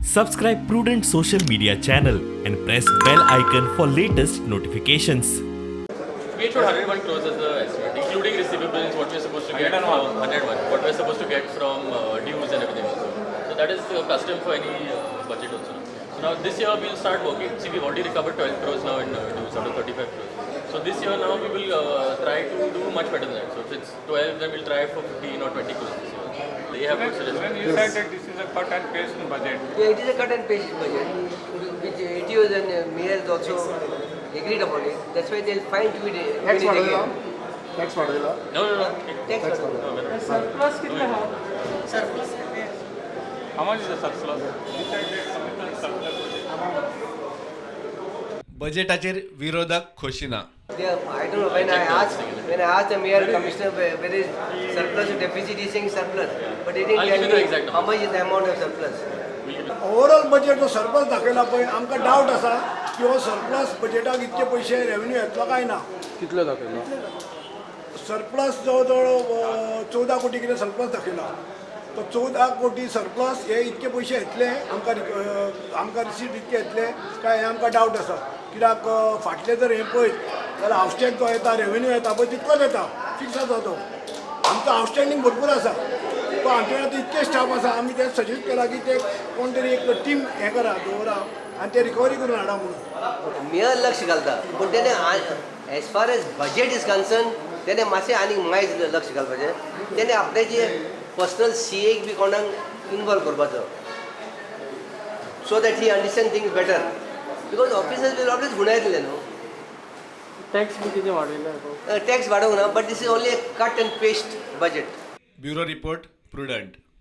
Subscribe Prudent social media channel and press bell icon for latest notifications. We showed 101 crores as the estimate, including receivables, what we're supposed to get from 101, what we're supposed to get from dues and everything also. So that is the custom for any budget also. So now this year we'll start working. See, we've already recovered 12 crores now in dues out of 35 crores. So this year now we will try to do much better than that. So if it's 12, then we'll try for 15 or 20 crores this year. They have good When suggestions. you said that this is a cut and paste budget, Yeah, it is a cut and paste budget, which ATOs and mayors also agreed upon it. That's why they'll fine tune it tax again. वाडयला, tax वाडयला. No. Tax वाडयला. Surplus कितले आहा? How much is the surplus? You said that commissioner surplus budget. बजेटाचेर विरोधक खोशी ना. They are, I don't know, when I asked the mayor commissioner whether is surplus or deficit, he's saying surplus. But they didn't I'll tell give you the me exact how much is the amount of surplus. Overall budget जो surplus दाखयला पळय, आमकां डावट आसा की हो surplus बजेटाक इतके पयशे revenue येतलो काय ना. कितलो दाखयला? सरप्लस जवळ जवळ 14 कोटी कितें सरप्लस दाखयला. तो 14 कोटी सरप्लस हे इतके पयशे येतले आमकां, आमकां रिसीट इतके येतले काय हें आमकां डावट आसा. कित्याक फाटले जर हें पळयत जाल्यार हावस जो येता, रेवेन्यू येता पळय, तितकोच येता, फिक्स आसा तो. आमचो आउटस्टँडींग भरपूर आसा. तो आमचे कडेन आतां इतके स्टाफ आसा, आमी ते सजेस्ट केला की ते कोण तरी एक टीम हें करा, दवरा आनी ते रिकवरी करून हाडा म्हणून. मेयर लक्ष घालता, पूण तेणे as far as budget is concern तेणे मातशें आनीक मायज लक्ष घालपाचें. तेणे आपल्याचे पर्सनल सी एक बी कोणाक इनवॉल्व करपाचो, so that he understand things better, because officers will always गुणायतले न्हू. टॅक्स बी कितें वाडयला? टॅक्स वाडोवंक ना, but this is only a cut and paste budget. Bureau report, Prudent.